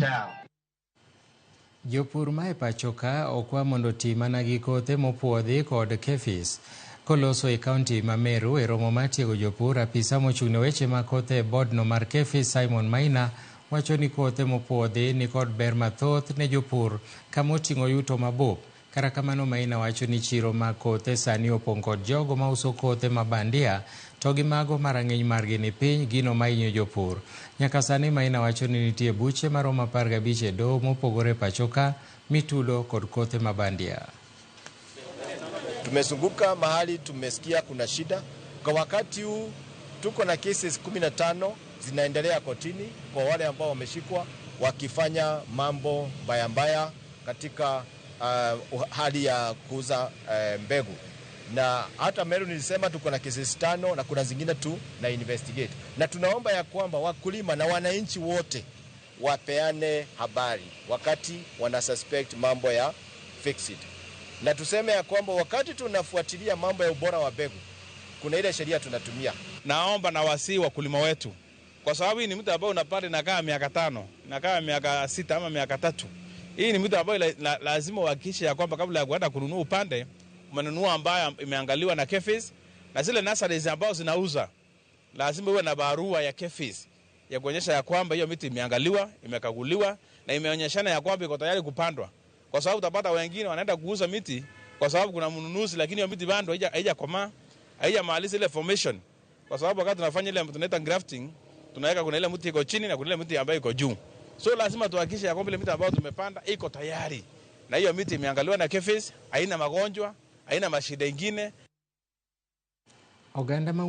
Down. Jopur ma e pacho ka okwa mondo oti mana gi kothe mopuodhi kod KEPHIS. Koloso e kaunti ma Meru e romo mar tiego jopur, apisa mochung' ne weche mag kothe e bodno mar KEPHIS Simon Maina wacho ni kothe mopuodhi ni kod ber mathoth ne jopur kama oting'o yuto mabup. Kata kamano Maina wacho ni chiro mag kothe sani opong' kod jogo mauso kothe ma bandia to gi mago ma rang'iny margi ni piny gino mahinyo jopur. Nyaka sani Maina wacho ni nitie buche maromo 15 e doho mopogore pacho ka mitudo kod kothe ma bandia. Tumezunguka mahali tumesikia kuna shida. Kwa wakati huu tuko na cases 15 zinaendelea kotini kwa wale ambao wameshikwa wakifanya mambo mbaya mbaya katika hali ya kuuza mbegu. Na hata Meru nilisema tuko na cases 5 na kuna zingine tu na investigate. Na tunaomba ya kwamba wakulima na wananchi wote wapeane habari wakati wana suspect mambo ya fake seed. Na tuseme ya kwamba wakati tunafuatilia mambo ya ubora wa mbegu, kuna ile sheria tunatumia. Naomba na wasii wakulima wetu, kwa sababu hii ni mtu ambaye unapanda inakaa miaka 5, inakaa miaka 6 ama miaka 3. Hii ni mtu ambaye lazima uhakikishe ya kwamba kabla ya kuenda kununua upande, umenunua ambayo imeangaliwa na KEPHIS, na zile nurseries ambazo zinauza lazima uwe na barua ya KEPHIS ya kuonyesha ya kwamba hiyo miti imeangaliwa, imekaguliwa na imeonyeshana ya kwamba iko tayari kupandwa. Kwa sababu utapata wengine wanaenda kuuza miti kwa sababu kuna mnunuzi, lakini hiyo miti bado haijakomaa, haijamaliza ile formation. Kwa sababu wakati tunafanya ile tunaita grafting, tunaweka kuna ile mti iko chini na kuna ile mti ambayo iko juu. So lazima tuhakikishe ya kwamba ile miti ambayo tumepanda iko tayari. Na hiyo miti imeangaliwa na KEPHIS, haina magonjwa, haina mashida ingine. Oganda ma